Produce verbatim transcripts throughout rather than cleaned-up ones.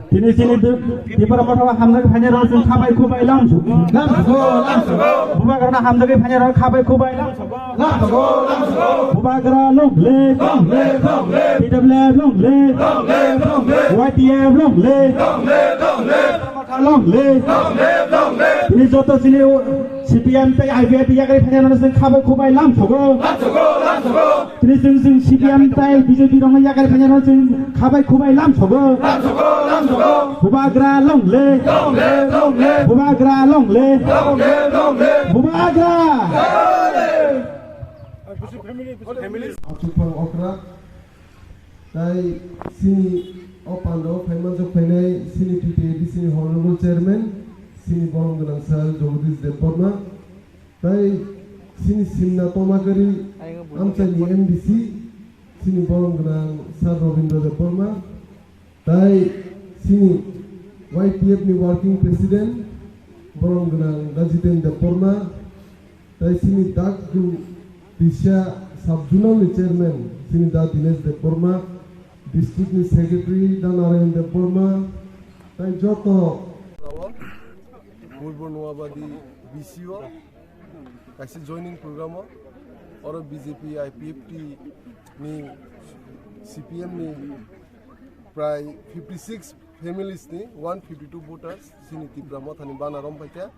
Tini chini du-, Tipra Motha o hamjak phainai rok chwng khabai khubai lam sugo. Lam sugo, lam sugo. Bubagrano hamjagwi phainai rok khabai khubai lam sugo. Lam sugo, lam sugo. Bubagra long live. Long live, long live. T W F long live. Long live, long live. Y T F long live. Long live, long live. Long live, long live. Tini joto chini C P M tei I P F T yakari phainai rok chwng khabai khubai lam sugo. Lam sugo, lam sugo. Tini chwng, chwng C P M tei B J P rokno yakari phainai rok chwng khabai khubai lam sugo. Lam sugo, lam sugo. Bubagra long live. Long live, long live. Bubagra long live. Long live, long live. Bubagra. Family. Achukphang okra. Tai chini o pandao phaimanjak phainai chini T T A D C ni Honorable Chairman, chini borom gwnang Sir Jagadish Debbarma, tai chini Simna Tomagari amchaini M D C, chini borom gwnang Sir Robindra Debbarma, tai chini Y T F ni Working President, borom gwnang Rajiten Debbarma, tai chini Dakdu Tisa Sub Zonal ni Chairman, chini Da Dinesh Debbarma, District ni Secretary Da Narayan Debbarma, tai joto Purbo Noabadi B C O kaisa joining program o, oro B J P, I P F T ni, C P M ni prai fifty six families ni one fifty two voters chini Tipra Motha ni bana rom phaikha.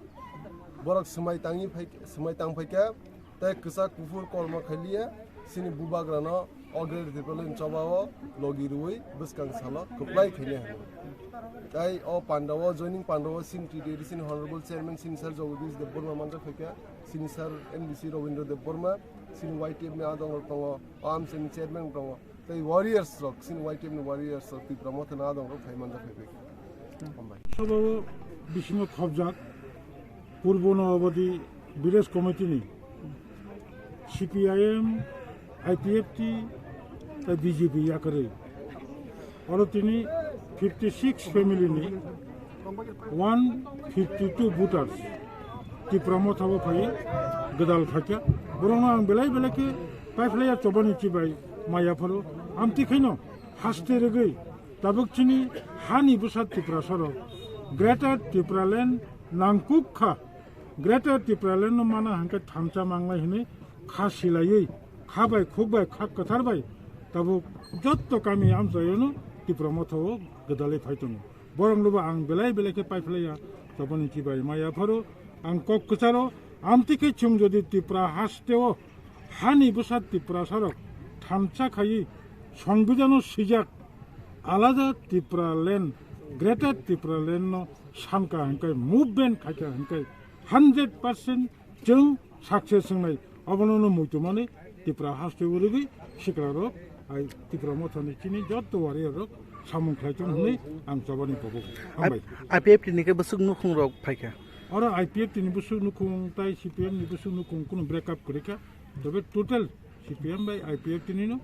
Borok swmai tangwi phai, swmai tang phaikha. Tai kwchak kuphur kormo khailiya, chini bubagrano Greater Tipraland chobao logi rwui bwskang salo kwplai khainai hwnwi. Tai o pandao, joining pandao chini T T A D C ni Honorable Chairman chini Sir Jagadish Debbarma manjak phaikha, chini Sir M D C Robindra Debbarma, chini Y T F ni adong rok tongo, o amchaini chairman tongo, tei warriors rok, chini Y T F ni warriors rok Tipra Motha ni adong rok phai manjak phaikha. Hambai. Sabao bisingo khobjak Purbo Noabadi Village Committee ni, C P I M, I P F T, tei B J P yakarwi. Oro tini fifty six family ni one fifty two voters Tipra Motha o phai gwdal phaikha. Borokno ang belai belai khe paiphlaiya chobani chibai maya pharo. Amtwi khaino haste rwgwi tabuk chini hani bwsa Tiprasa rok Greater Tipraland nangkuk kha. Greater Tipraland no mana hwnkhe thansa manglai hwnwi kha silaiwi, kha bai khuk bai kha kwthar bai tabuk jotto kami amchaio no Tipra Motha o gwdalwi phai tongo. Borok no bo ang belai belai khe paiphlaiya, chobani chibai maya pharo ang kok kwcharo. Amtwi khe chwng jodi Tipra haste o hani bwsa Tiprasa rok thansa khaiwi songbidano swijak alada Tipraland, Greater Tipraland no sanka hwnkhe, movement khaikha hwnkhe, hundred percent chwng success wngnai. Obono no muitumani Tipra haste o rwgwi sikla rok, ai Tipra Motha ni chini jotto warrior rok samung khlai tong hwnwi ang chobani pobo. Hambai. I P F T ni khe bwswk nukhung rok phaikha? Oro I P F T ni bwswk nukhung tai C P M ni bwswk nukhung kunu break up kwrwi kha. Tobe total C P M bai I P F T ni no,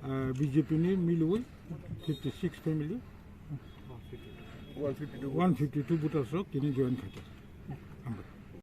ah, B J P ni milwi fifty six family, one fifty two voters rok tini join khaikha. Hambai.